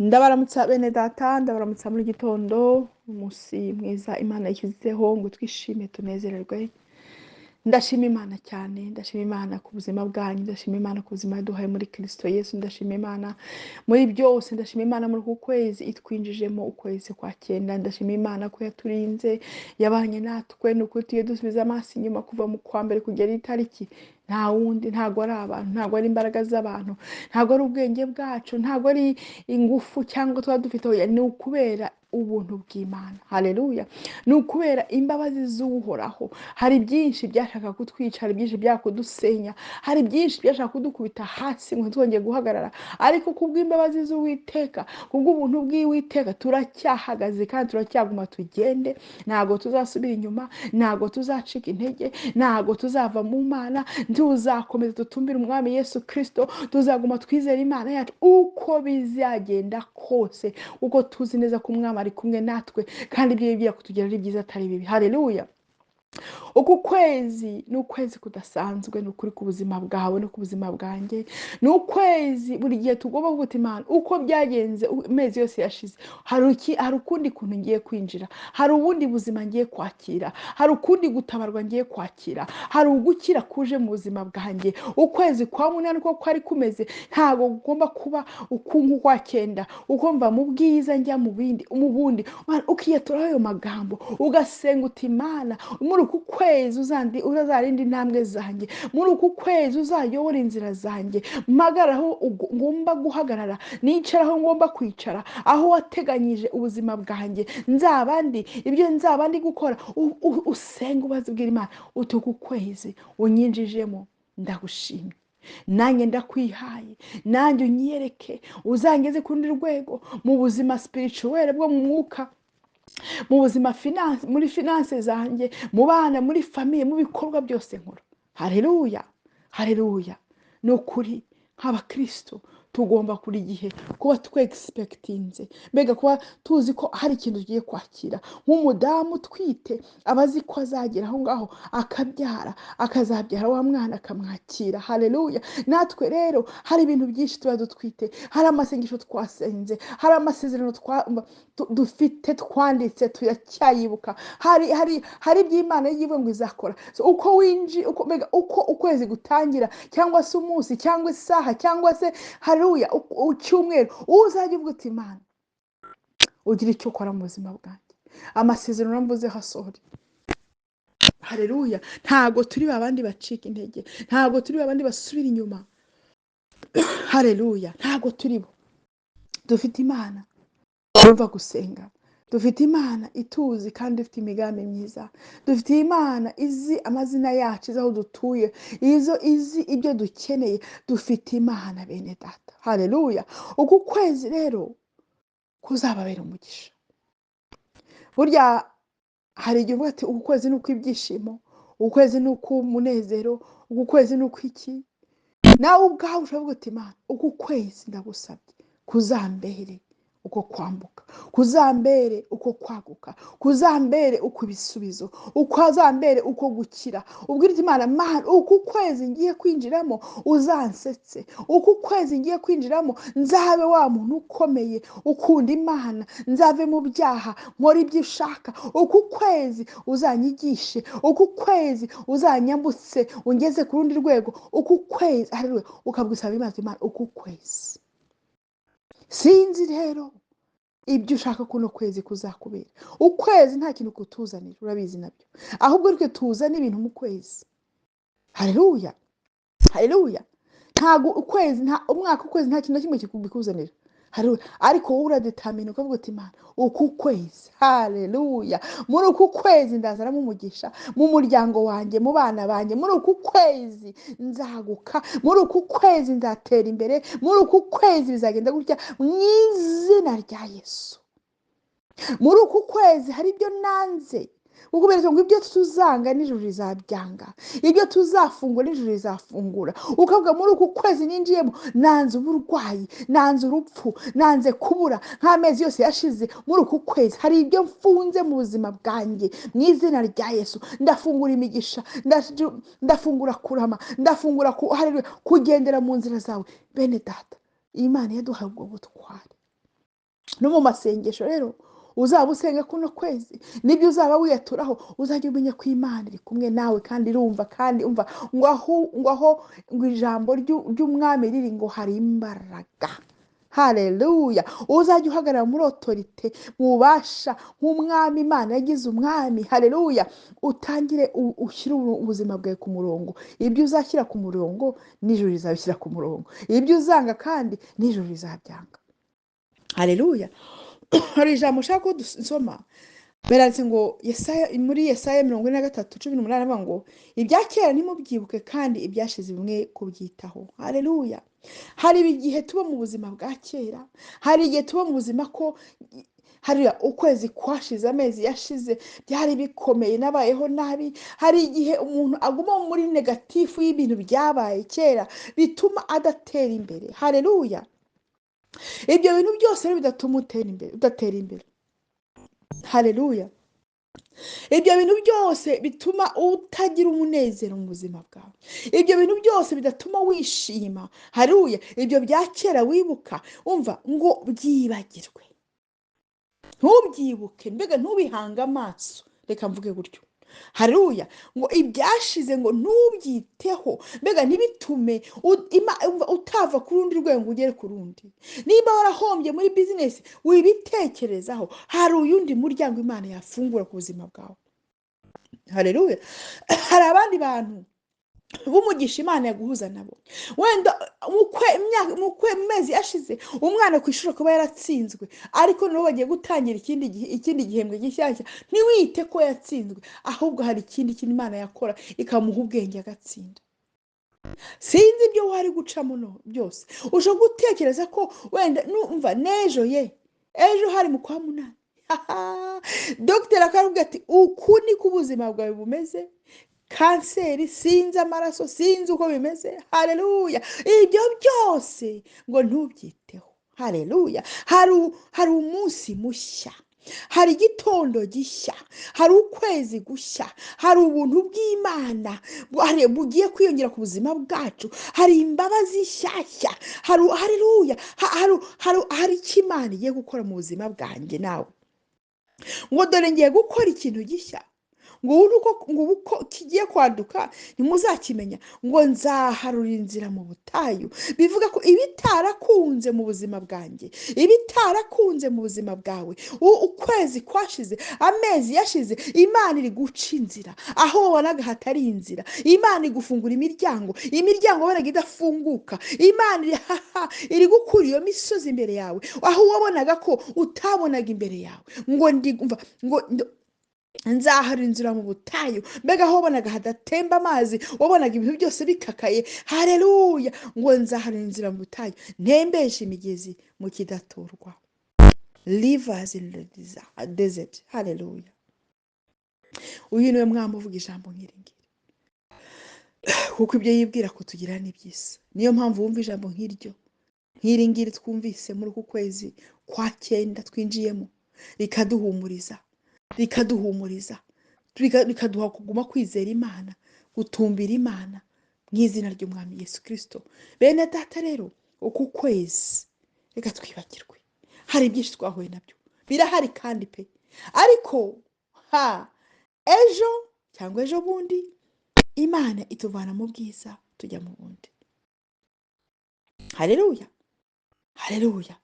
Ndabaramutsa bene data, ndabaramutsa muri gitondo, umunsi mwiza Imana yashyizeho ngo twishime tunezererwe. Ndashima Imana cyane, ndashima Imana ku buzima bwanyu, ndashima Imana ku buzima yaduhaye muri Kristo Yesu, ndashima Imana muri byose, ndashima Imana muri uku kwezi itwinjijemo, ukwezi kwa cyenda. Ndashima Imana ko yaturinze, yabanye natwe. Ni ukuri tugiye dusubiza amaso inyuma kuva mu kwa mbere kugera itariki, nta wundi, ntabwo ari abantu, ntabwo ari imbaraga z'abantu, ntabwo ari ubwenge bwacu, ntabwo ari ingufu cyangwa tuba dufite, oya, ni ukubera ubuntu bw'Imana. Haleluya! Ni ukubera imbabazi z'Uhoraho. Hari byinshi byashaka kutwica, hari byinshi byakudusenya, hari byinshi byashaka kudukubita hasi ngo ntitwongere guhagarara, ariko kubw'imbabazi z'Uwiteka, kubw'ubuntu bw'Uwiteka, turacyahagaze kandi turacyaguma tugende. Ntabwo tuzasubira inyuma, ntabwo tuzacika intege, ntabwo tuzava mu Mana, tuzakomeza dutumbire Umwami Yesu Kristo, tuzaguma twizere Imana yacu uko bizagenda kose, kuko tuzi neza ko Umwami ari kumwe natwe, kandi ibyo yibwira kutugera ari byiza atari bibi. Haleluya! Uku kwezi ni ukwezi kudasanzwe, ni ukuri ku buzima bwawe no ku buzima bwanjye. Ni ukwezi buri gihe tugomba kuvuga Imana uko byagenze amezi yose yashize. Hari ukundi kuntu ngiye kwinjira, hari ubundi buzima ngiye kwakira, hari ukundi gutabarwa ngiye kwakira, hari ugukira kuje mu buzima bwanjye. Ukwezi kwa munani uko kwari kumeze ntabwo kugomba kuba uku kwa cyenda, uko mva mu bwiza njya mu bindi, mu bundi. Ukiyaturaho ayo magambo, ugasenga uti Imana, muri uku kwezi uzarinda intambwe zanjye, muri uku kwezi uzayobora inzira zanjye, mpagarara aho ngomba guhagarara, nicara aho ngomba kwicara, aho wateganyije ubuzima bwanjye nzaba ndi, ibyo nzaba ndi gukora. Usenga ubaze, ubwira Imana uti uku kwezi unyinjijemo ndagushimye, nanjye ndakwihaye, nanjye unyereke, uzangeze ku rundi rwego mu buzima spirituel bwo mu mwuka, mu buzima finance, muri finance zanjye, mu bana, muri famille, mu bikorwa byose nkora. Haleluya, haleluya! Ni ukuri nk'abakristo tugomba buri gihe kuba twexpectinze, mbega kuba tuzi ko hari ikintu tugiye kwakira. Nk'umudamu utwite aba azi ko azagera aho ngaho akabyara, akazabyara wa mwana akamwakira. Haleluya! Natwe rero hari ibintu byinshi tuba dutwite, hari amasengesho twasenze, hari amasezerano dufite twanditse turacyayibuka, hari iby'Imana yivuga ngo izakora. So, uko winji, uko, mbega uko ukwezi gutangira, cyangwa se umunsi, cyangwa isaha, cyangwa se haleluya icyumweru, uzajya uvuga uti Imana ugira icyo ukora mu buzima bwanjye, amasezerano mvuzeho asohore. Haleluya! Ntabwo turi babandi bacika intege, ntabwo turi babandi basubira inyuma. Haleluya! Ntabwo turi bo. Dufite Imana yumva gusenga, dufite Imana ituzi kandi ifite imigambi myiza, dufite Imana izi amazina yacu, izi aho dutuye, izo izi ibyo dukeneye. Dufite Imana bene data. Haleluya! Uku kwezi rero kuzababera umugisha. Burya hari igihe uvuga ati uku kwezi ni ukw'ibyishimo, uku kwezi ni ukw'umunezero, uku kwezi ni ukw'iki. Nawe ubwawe ushobora kuvuga uti Imana, uku kwezi ndagusabye kuzambere uko kwambuka, kuzambere uko kwaguka, kuzambere uko ibisubizo, ukazambere uko gukira. Ubwira uti Imana, Mana, uku kwezi ngiye kwinjiramo uzansetse, uku kwezi ngiye kwinjiramo nzabe wa muntu ukomeye ukunda Imana, nzave mu byaha nkore ibyo ushaka, uku kwezi uzanyigishe, uku kwezi uzanyambutse ungeze ku rundi rwego, uku kwezi. Haleluya! Ukabwisaba Imana, Imana, uku kwezi. Sinzi rero ibyo ushaka kuno kwezi kuzakubera. Ukwezi nta kintu kutuzanira, urabizi nabyo, ahubwo twe tuzana ibintu mu kwezi. Haleluya, haleluya! Ntabwo ukwezi, nta umwaka, ukwezi nta kintu na kimwe kikubikuzanira. Haleluya! Ariko wowe uradetermina ukavuga uti Imana, uku kwezi, haleluya, muri uku kwezi ndazanamo umugisha mu muryango wanjye, mu bana banjye, muri uku kwezi nzaguka, muri uku kwezi nzatera imbere, muri uku kwezi bizagenda gutya mu izina rya Yesu. Muri uku kwezi hari ibyo nanze, kuko beretse ngo ibyo tuzanga n'ijuru rizabyanga, ibyo tuzafungura n'ijuru rizafungura. Ukavuga muri uku kwezi ninjiyemo nanze uburwayi, nanze urupfu, nanze kubura nk'amezi yose yashize. Muri uku kwezi hari ibyo mfunze mu buzima bwanjye mu izina rya Yesu. Ndafungura imigisha, ndafungura kurama, ndafungura kugendera mu nzira zawe. Bene data, Imana yaduhaye ubwo butware. No mu masengesho rero uzaba usenga kuno kwezi, nibyo uzaba wiyaturaho, uzajya umenya ko Imana iri kumwe nawe kandi irumva, kandi umva ngo aho ngo ijambo ry'umwami riri ngo hari imbaraga. Haleluya! Uzajya uhagarara muri autorité, mu bubasha nk'umwami Imana yagize umwami. Haleluya! Utangire ushyire ubuzima bwawe ku murongo. Ibyo uzashyira ku murongo n'ijuru rizabishyira ku murongo, ibyo uzanga kandi n'ijuru rizabyanga. Haleluya! Hari ijambo ushaka ko dusoma, biranditse ngo Yesaya, muri Yesaya 43:18 avuga ngo ibya kera ntimubyibuke kandi ibyashize bimwe kubyitaho. Haleluya! Hari igihe tuba mu buzima bwa kera, hari igihe tuba mu buzima ko hari ukwezi kwashize, amezi yashize, byari bikomeye, nabayeho nabi. Hari igihe umuntu aguma muri négatif y'ibintu byabaye kera bituma adatera imbere. Haleluya! Ibyo bintu byose rero bidatuma utera imbere, udatera imbere. Haleluya! Ibyo bintu byose bituma utagira umunezero mu buzima bwawe, ibyo bintu byose bidatuma wishima. Haleluya! Ibyo bya kera wibuka, umva ngo byibagirwe, ntubyibuke, mbega ntubihange amaso, reka mvuge gutyo. Haleluya! Ngo ibyashize ngo ntubyiteho, mbega ntibitume utava ku rundi rwego ngo ugere ku rundi. Niba warahombye muri bizinesi, wibitekerezaho, hari uyundi muryango Imana yafungura ku buzima bwawe. Haleluya! Hari abandi bantu b'umugisha Imana yaguhuza nabo. Wenda mu mezi yashize umwana ku ishuri akaba yaratsinzwe, ariko nabo bagiye gutangira ikindi gihembwe gishyashya. Ntiwite ko yatsinzwe, ahubwo hari ikindi kintu Imana yakora ikamuha ubwenge agatsinda. Sinzi ibyo wari gucamo no byose, ushobora gutekereza ko wenda numva n'ejo ye ejo hari mu kwa munani, dogiteri akavuga ati uku niko ubuzima bwawe bumeze, kanseri, sinzi amaraso, sinzi uko bimeze. Haleluya! Ibyo byose ngo ntubyiteho. Haleluya! Hari umunsi mushya, hari igitondo gishya, hari ukwezi gushya, hari ubuntu bw'Imana bugiye kwiyongera ku buzima bwacu, hari imbabazi nshyashya, haleluya, hari icyo Imana igiye gukora mu buzima bwanjye nawe. Ngo dore ngiye gukora ikintu gishya, ngo ubu uko kigiye kwaduka ntimuzakimenya, ngo nzaharura inzira mu butayu. Bivuga ko ibitarakunze mu buzima bwanjye, ibitarakunze mu buzima bwawe, ukwezi kwashize, amezi yashize, Imana iri guca inzira aho wabonaga hatari inzira. Imana igufungura imiryango, imiryango wabonaga idafunguka, Imana iri gukura iyo misozi imbere yawe, aho wabonaga ko utabonaga imbere yawe. Ngo ndi, umva, ngo nzahara inzira mu butayu, mbega aho wabonaga hadatemba amazi, wabonaga ibintu byose bikakaye. Haleluya! Ngo nzahara inzira mu butayu, ntembeshe imigezi mu kidaturwa, rivers in the desert. Haleluya! Uyu niwe mwami uvuga ijambo nk'iri ngiri, kuko ibyo yibwira kutugira ni byiza. Niyo mpamvu wumva ijambo nk'iryo nk'iri ngiri twumvise muri uku kwezi kwa cyenda twinjiyemo, rikaduhumuriza, rikaduhumuriza, rikaduha kuguma kwizera Imana, gutumbira Imana mu izina ry'Umwami Yesu Kristo. Bene data rero, uku kwezi reka twibagirwe, hari byinshi twahuye nabyo, birahari kandi pe, ariko ejo cyangwa ejo bundi Imana ituvana mu bwiza tujya mu bundi. Haleluya, haleluya,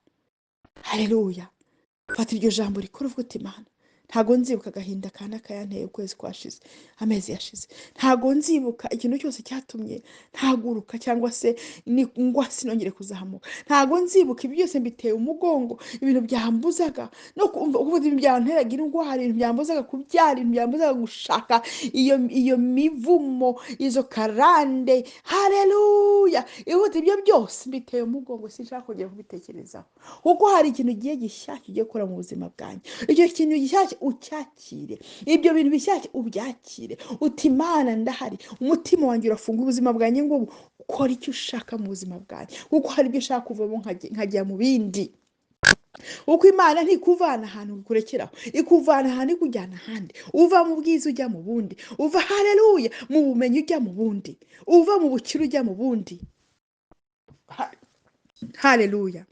haleluya! Fata iryo jambo rikora uvuga uti Imana, ntago nzibuka agahinda kanaka yanteye ukwezi kwashize, amezi yashize, ntago nzibuka ikintu cyose cyatumye ntaguruka cyangwa se ngwa sinongere kuzamuka, ntago nzibuka ibi byose mbiteye umugongo, ibintu byambuzaga no kumva kuvuga, ibintu byanteraga indwara, ibintu byambuzaga kubyara, ibintu byambuzaga gushaka, iyo mivumo, izo karande. Haleluya! Ihuta ibyo byose mbiteye umugongo, sinshaka kongera kubitekerezaho, kuko hari ikintu giye gishyashya ugiye gukora mu buzima bwanjye. Icyo kintu gishyashya ucyakire, ibyo bintu bishyashya ubyakire, uti Imana ndahari, umutima wanjye urafunga, ubuzima bwanjye ngo ukore icyo ushaka mu buzima bwanjye, kuko hari ibyo ushaka kuvamo nkajya mu bindi. Kuko Imana ntikuvana ahantu ikurekeraho, ikuvana ahantu ikujyana ahandi, uva mu bwiza ujya mu bundi, uva haleluya mu bumenyi ujya mu bundi, uva mu bukire ujya mu bundi. Haleluya,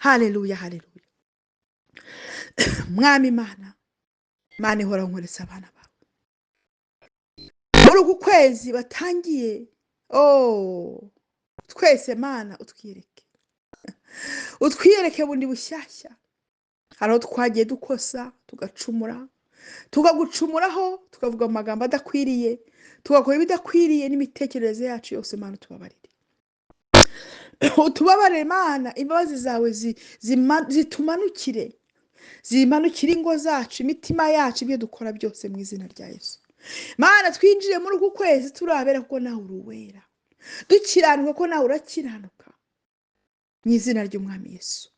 Haleluya, haleluya. Mwami Imana, Imana ihoraho, nkoretse abana bawe muri uku kwezi batangiye. Oh, twese Mana utwiyereke, utwiyereke bundi bushyashya. Hari aho twagiye dukosa, tugacumura, tukagucumuraho, tukavuga amagambo adakwiriye, tugakora ibidakwiriye n'imitekerereze yacu yose. Mana utubabarire, utubabarire Mana. Imbabazi zawe zitumanukire, zimanukire ingo zacu, imitima yacu, ibyo dukora byose, mu izina rya Yesu. Mana, twinjire muri uku kwezi turabera, kuko nawe uri uwera, dukiranuka ko nawe urakiranuka, mu izina ry'Umwami Yesu.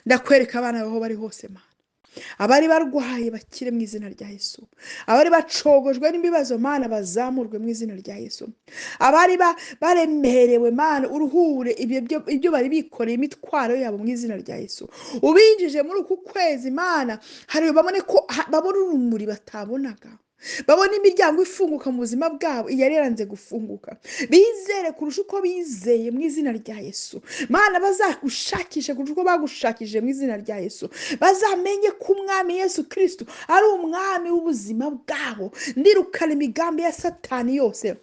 Ndakwereka abana aho bari hose Mana. Abari barwaye bakire mu izina rya Yesu. Abari bacogojwe n'ibibazo, Mana, bazamurwe mu izina rya Yesu. Abari baremerewe, Mana, uruhure ibyo bari bikoreye, imitwaro yabo, mu izina rya Yesu. Ubinjije muri uku kwezi Mana, hari babone ko babona urumuri batabonaga, babona imiryango ifunguka mu buzima bwabo yari yaranze gufunguka, bizere kurusha uko bizeye mu izina rya Yesu. Mana, bazagushakishe kurusha uko bagushakishije mu izina rya Yesu. Bazamenye ko Umwami Yesu Kristo ari umwami w'ubuzima bwabo. Ndirukana imigambi ya Satani yose,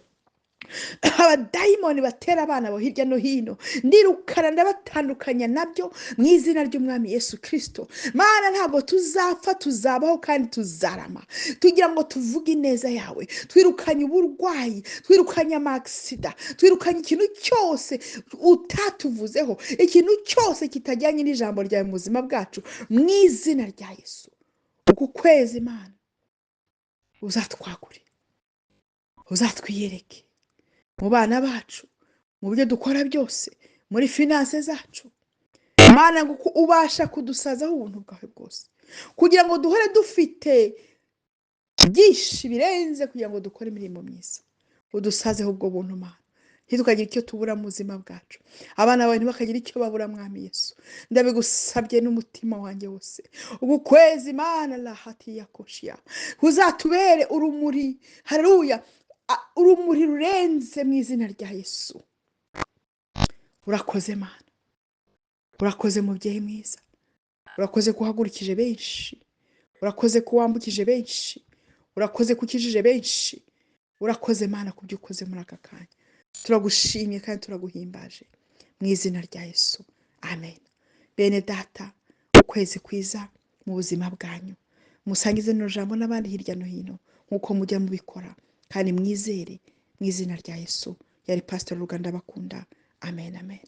abadayimoni batera abana bo hirya no hino, ndirukana, ndabatandukanya nabyo mu izina ry'Umwami Yesu Kristo. Mana, ntabwo tuzapfa, tuzabaho kandi tuzarama tugira ngo tuvuge ineza yawe. Twirukanye uburwayi, twirukanye amakisida, twirukanye ikintu cyose utatuvuzeho, ikintu cyose kitajyanye n'ijambo ryawe mu buzima bwacu, mu izina rya Yesu. Uku kwezi Mana uzatwagure, uzatwiyereke mu bana bacu, mu byo dukora byose, muri finance zacu Mana, kuko ubasha kudusazaho ubuntu bwawe bwose kugira ngo duhore dufite byinshi birenze kugira ngo dukore imirimo myiza. Udusazeho ubwo buntu Mana, ntitukagira icyo tubura mu buzima bwacu, abana bawe ntibakagira icyo babura. Mwami Yesu, ndabigusabye n'umutima wanjye wose. Uku kwezi Mana, lahati ya koshiya, uzatubere urumuri, haleluya, urumuri rurenze mu izina rya Yesu. Urakoze Mana, urakoze mubyeyi mwiza, urakoze ko uhagurukije benshi, urakoze ko wambukije benshi, urakoze ko ukijije benshi. Urakoze Mana ku byo ukoze muri aka kanya. Turagushimye kandi turaguhimbaje mu izina rya Yesu, amen. Bene data, ukwezi kwiza mu buzima bwanyu. Musangize rino jambo n'abandi hirya no hino nk'uko mujya mubikora, kandi mwizere mu izina rya Yesu. Yari Pastor Ruganda, bakunda. Amen, amen.